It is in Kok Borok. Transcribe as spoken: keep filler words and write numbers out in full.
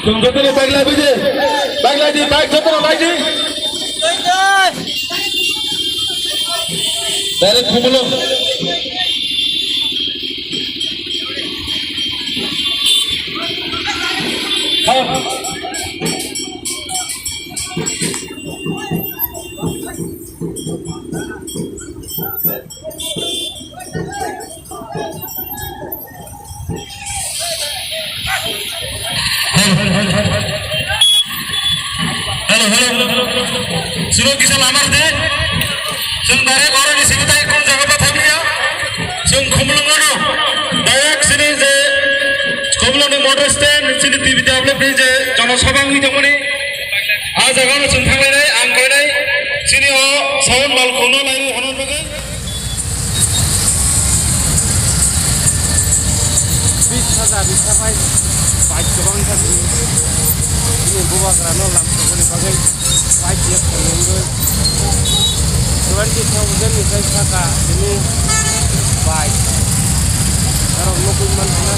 Chwng jotono bike lai bidi, bike lai di, bike jotono lai di. Direct Khumulwng. Hello, hello. Suno kisa lamar de. Chwng direct oroni simi tai kun jaga pa thangya. Chwng Khumulwng ano. Direct sini je Khumulwng ni motor stand, sini T V develop ni je jono sabha wngwi tongmani. A jaga no chwng thanglainai, ang koinai. Sini o sound mal kuno lai hono bagwi. Bis hajar, bis hajar, bike kwbang kha sini. Sini bubagra no lam sogoni bagwi bike yak tongwi. Twenty thousand ni sai saka sini bike. Aro nukwi man khna.